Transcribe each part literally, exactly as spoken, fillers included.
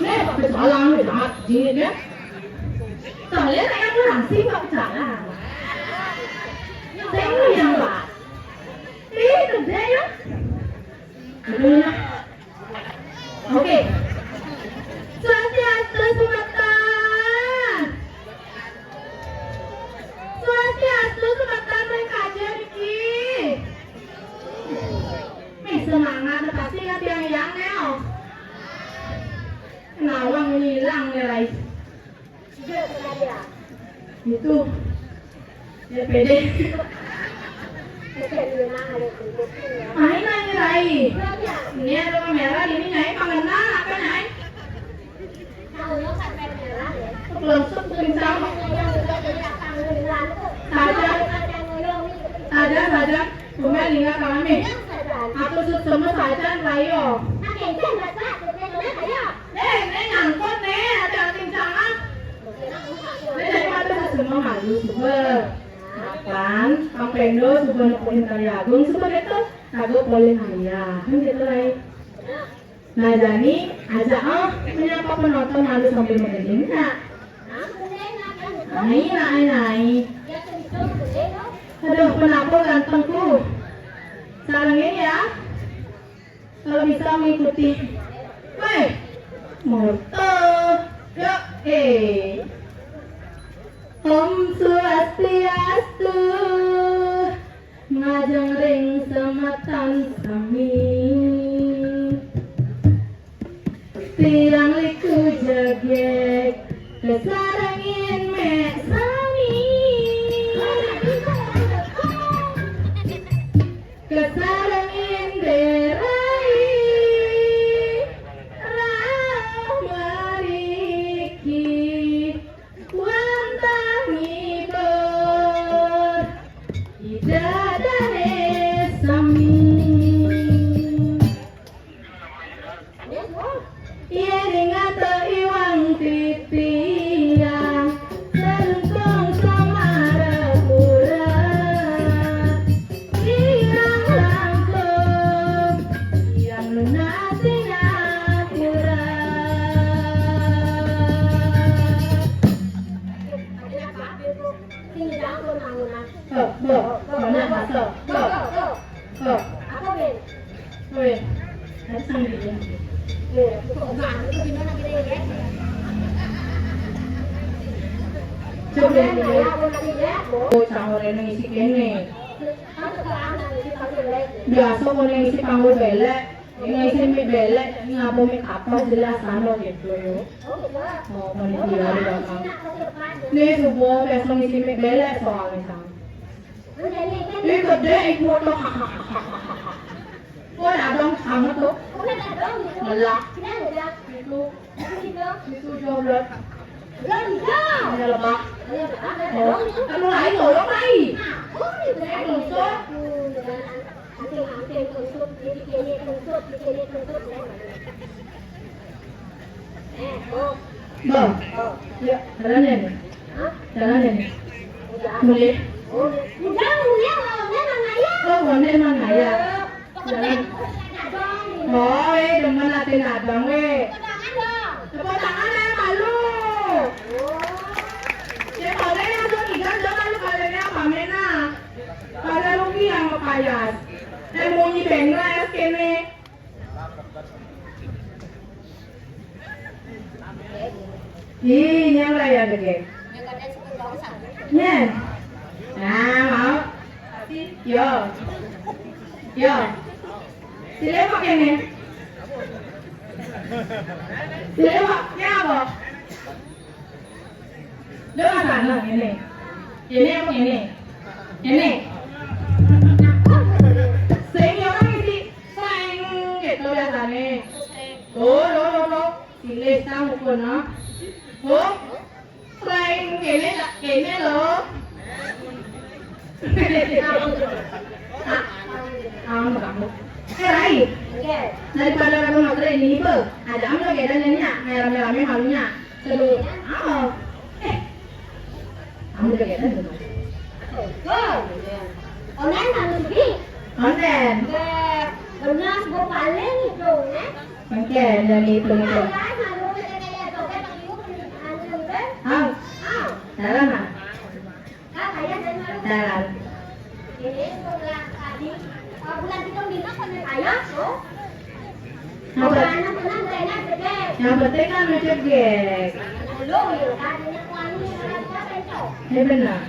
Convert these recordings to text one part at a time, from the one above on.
Nih, pakai salam, nih, jangan sini, ya. Kalian kayak orang sih, nggak percaya. Saya yang, Pak. Ih, kerja, ya. Betul, ya. Oke. Swastiastu, semeton. Swastiastu, semeton, ring kaja niki. Meh, semangat, pasti ngerti yang, yang, neo. Nawang ngilang nilai. Itu. Ya, pede. Main aja, Rai. Ini ada kamera, ini Nyai pangenal apa, Nyai? Langsung kencang. Saja. Saja, saja. Bukan ingat kami. Aku semua saja, Rai, yo. Eh, ini nyangkut nih, hati-hati, jangan. Ini daripada semua maju, coba. Kapan, Kang Pendo, coba nepuin Kali Agung, coba gitu. Kagak boleh ngayah, kan gitu, Rai. Nah, jani aja, ah, menyapa penonton harus sambil mendengar. Nai, nai, nai. Aduh, penampo gantengku. Sarengin ya. Kalau bisa mengikuti. Weh, moto. Yuk, eh. Om Swastiastu. Ngajeng ring semeton sami. Tiang Liku Jegég kasarengin mék sami. Kasarengin Dé Rai rauh mriki wantah ngibur Ida Dané sami. Tuh, tuh, mana masa? Tuh, tuh. Weh, nanti sambil dia. Coba dia. Oh, sahur ini isi kene. Biasa kene isi panggul belek. Ini isi mie belek, ini apa mie kapau jelas sama gitu yo. Oh, panitia di belakang. Ini subuh biasa isi mie belek soalnya sama. Ini gede ibu tuh. Kok ada dong sama tuh? Melah. Itu. Itu jodoh. Ini lemah. Oh, kamu lain tolong lain. Saya kusut. Anting-anting kusut, dikit ini kusut, dikit ini kusut. Bang, ya, jalan ya nih. Jalan ya nih. Boleh. Udah, udah, kalau memang ayah. Oh, kalau memang ayah. Jalan. Oh, eh, demen ati nadong, eh. Tepuk tangan, eh, malu. Ya, kalau yang belum ikan, jangan malu kalau yang pamer, nah. Kalau rugi yang kepayas. Eh, munyi bengla, eh, kene. Ih, nyang raya dege. Nyang. Nah, mau. Yo. Yo. Sile pakai nih. Sile pakai apa? Dia nggak sana, ini. Ini apa ini? Ini. Sing ya kan isi sing gitu biasanya. Tuh, lo, lo, lo. Silih sang ukur, no. Tuh. Sing ini, ini lo. Ah, kamu, kamu. Eh, Rai. Daripada kamu motor ini, Ibu. Ada apa lagi ada nanya? Rame-rame malunya. Seru. Oh. Eh. Kamu udah keren tuh. Oh, iya. Online kan lebih. Online. Benar, gue paling itu, ya. Oke, dari itu itu. Ah, jalan, ah. Jalan. Ini sekolah tadi, eh, bulan tiga minggu sampai ayo, tuh. Yang pen-, yang penting kan ngecek gek. Iya benar.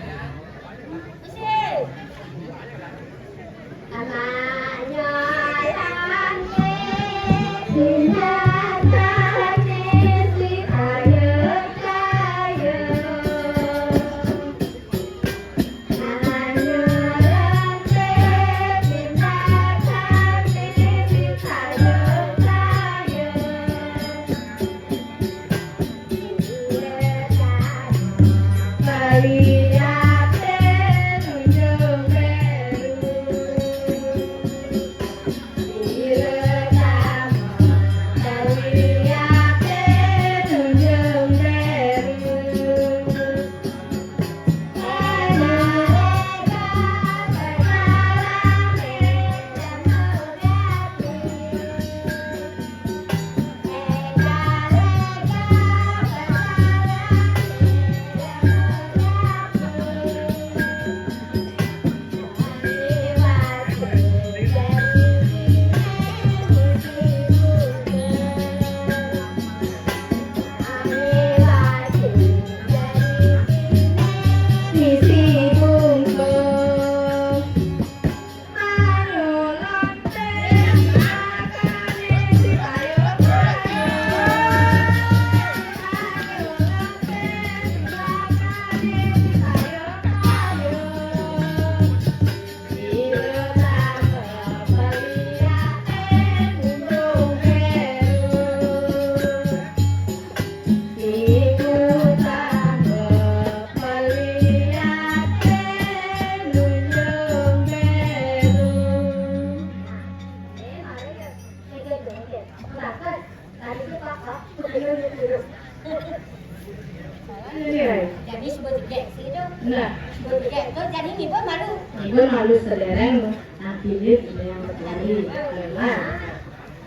Jadi sebut jegek situ. Nah. Sebut jegek. Terus jadi ngibul malu. Ngibul malu sedereng. Nah, pilit yang berlari. Nah.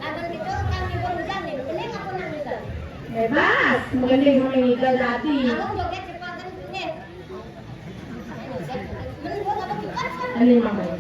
Lamun gitu, kan ngibul hujan nih. Ini nggak pernah gitu. Bebas. Mungkin dia mau ngibul jadi. Abang joget cepat kan nih. Aling mamay.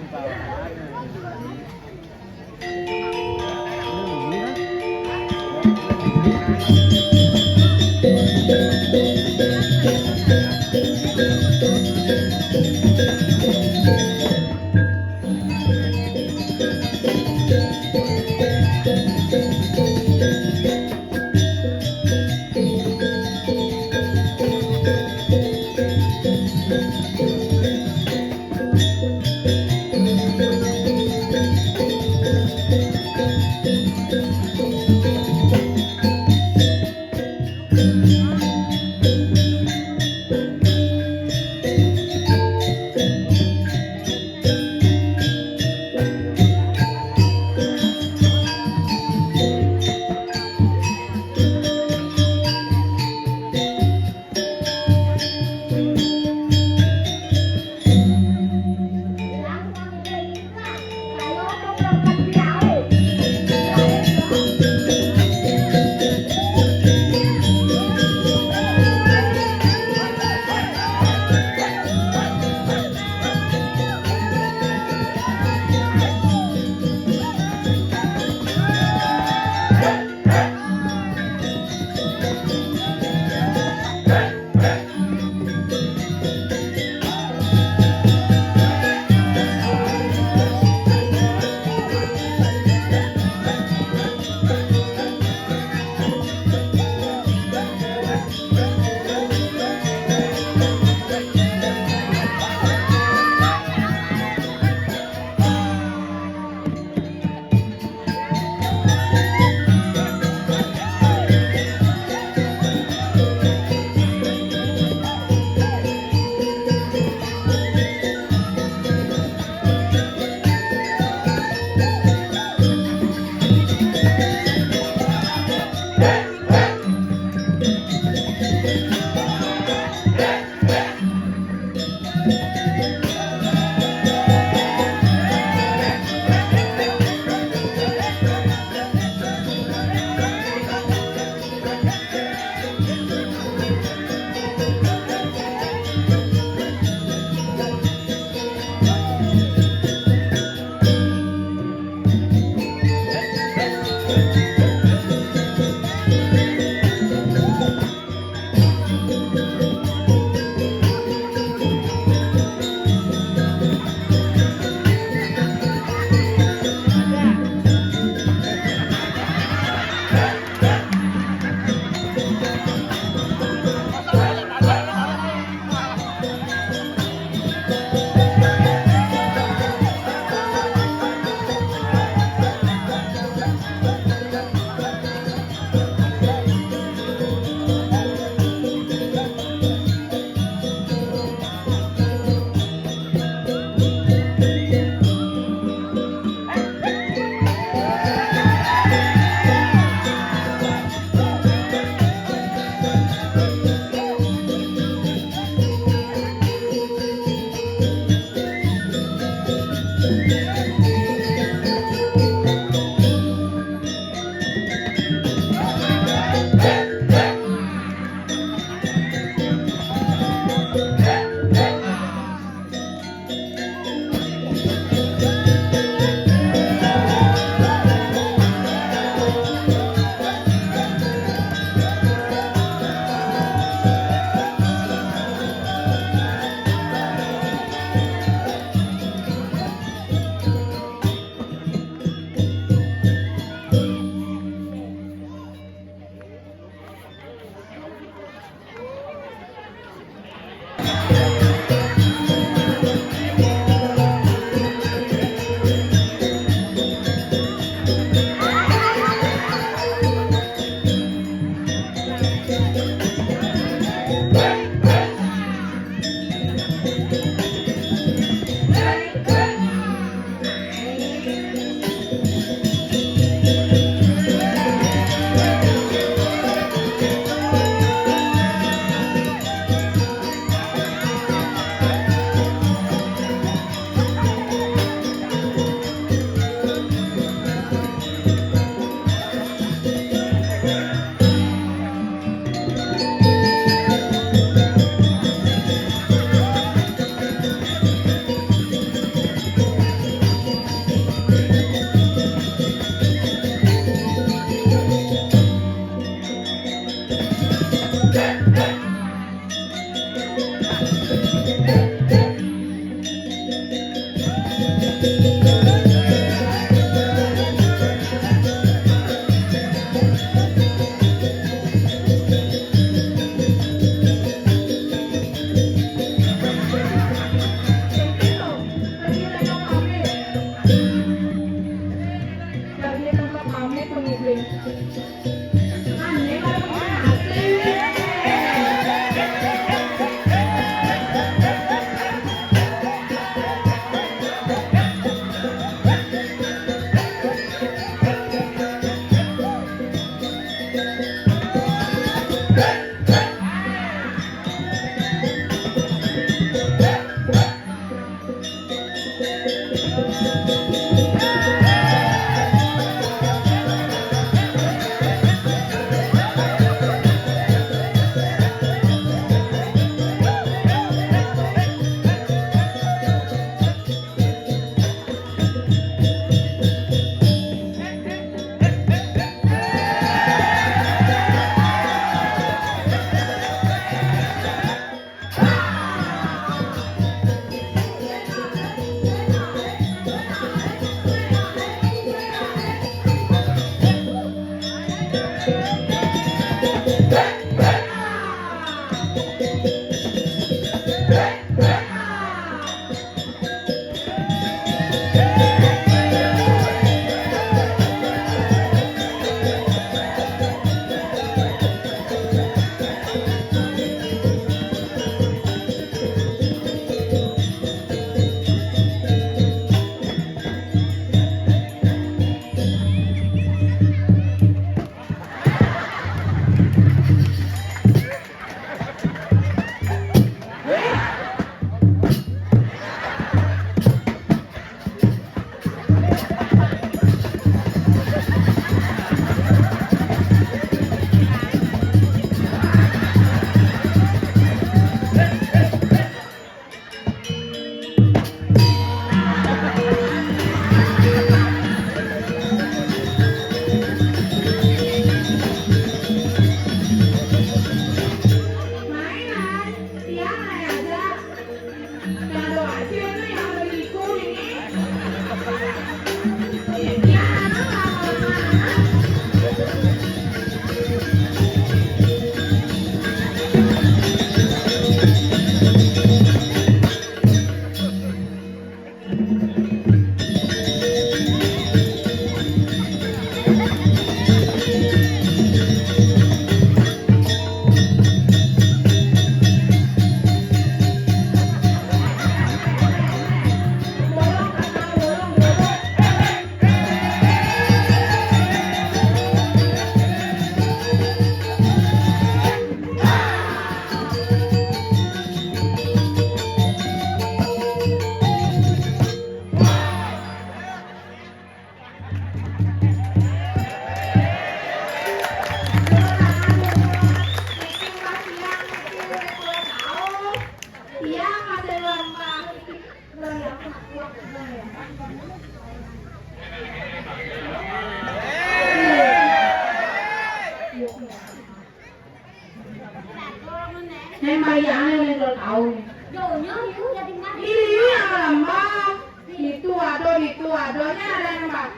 Nembak yang ini kalau tahu nih. Ini yang lama. Itu ada, itu adanya ada nembak.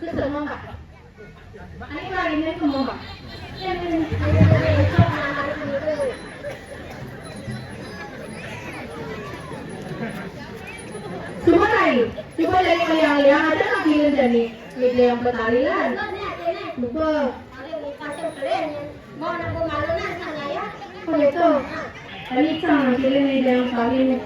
Susah nembak. Coba lain, coba dari yang liang ada lagi yang jadi media yang petarilan. Coba. Oh itu. Tadi sang kiri media yang paling